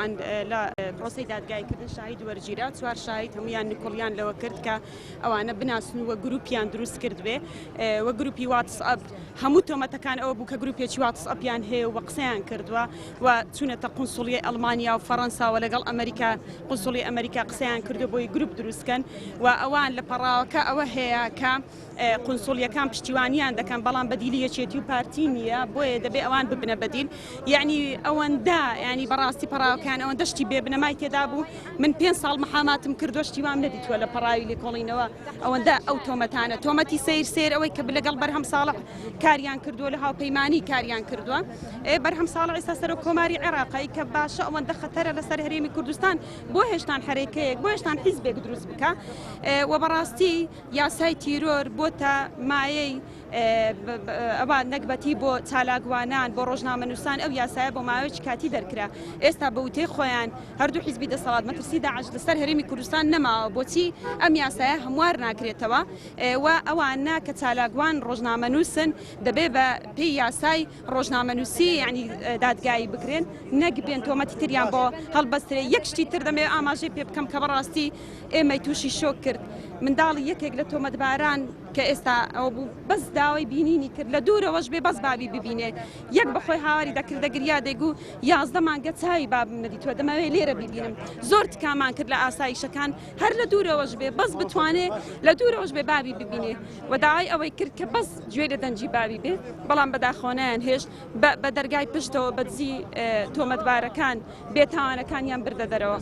ئەوان لە پرۆسەی دادگایکردن شاهید وەرگیرا، چوار شاهید هەموویان نکوڵیان لەوە کرد کە ئەوانە بناسن و گروپیان دروست کردبێ و گروپی واتس ئەپ هەموو تۆمەتەکان ئەوە بوو کە گروپێکی واتس ئەپیان هەیە و قسەیان کردووە و چوونەتە قونسوڵیەی ئەڵمانیا و فەڕەنساوە لەگەڵ ئەمریکا قونسوڵی ئەمریکا قسەیان کردو بۆی گروپ دروستکەن و ئەوان لە پەڕاوەکە ئەوە هەیە کە قونسوڵیەکان پشتیوانیان دەکەن بەڵام بەدیلی یەکێتی و پارتی نییە بۆیە دەبێ ئەوان ببنە بەدیل یعنی ئەوەندە ینی بەڕاستی پەڕاوەکان ئەوەندە شتی بێ بنەمای تێدا بوو من پێ ساڵ محاماتم کردووە شتی وام نەدیتووە لە پەڕاوی لێکۆڵینەوە ئەوەندە ئەو تۆمەتانە تۆمەتی سیر سیر ئەوەی کە لەگەڵ بەرهەم ساڵح کاریان کردووە لە هاوپەیمانی کاریان کردووە ئێ بەرهەم ساڵح ئێستا سەرۆک کۆماری عێراقی کە باشە ئەوەندە خەتەرە لەسەر هەرێمی کوردستان بۆ هێشتان حەرەکەیەک بۆ هێشتان حیزبێک دروست بکە و بەڕاستی یاسای تیرۆر بۆتە مایەی ئەوە نەگبەتی بۆ چالاکوانان بۆ ڕۆژنامەنووسان ئەو یاسایە بۆ ماوەیەکی کاتی دەرکرا ئێستا بە وتەی خۆیان هەردوو حیزبی دەسەڵات مەترسی داعش لەسەر هەرێمی کوردستان نەماوە بۆچی ئەم یاسایە هەموار ناکرێتەوە و ئەوانە کە چالاکوان ڕۆژنامەنووسن دەبێ بە پێی یاسای ڕۆژنامەنووسی یعنی دادگایی بکرێن نەک بێن تۆمەتی تریان بۆ هەڵبەسترێ یەک شتی تر دەمەوێت ئاماژەی پێ بکەم کە بەڕاستی ئێمەی تووشی شۆک کرد منداڵی یەکێک لە تۆمەتباران کە ئێستا ئەوە بوو بەس داوای بینینی کرد لە دوورەوەش بێ بەس بابی ببینێ یەک بەخۆی هاواری دەکرد دەگریا دەیگو 11 مانگە چاوی بابم نەدیتووە دەمەوێت لێرە بیبینم زۆر تکامان کرد لە ئاسایشەکان هەر لە دوورەوەش بێ بەس بتوانێ لە دوورەوەش بێ بابی ببینێ و داوای ئەوەی کرد کە بەس گوێ لە دەنگی بابی بێ بەڵام بەداخەوە نەیان هێشت بە دەرگای پشتەوە بەدزی تۆمەتبارەکان بێتاوانەکانیان بردە دەرەوە.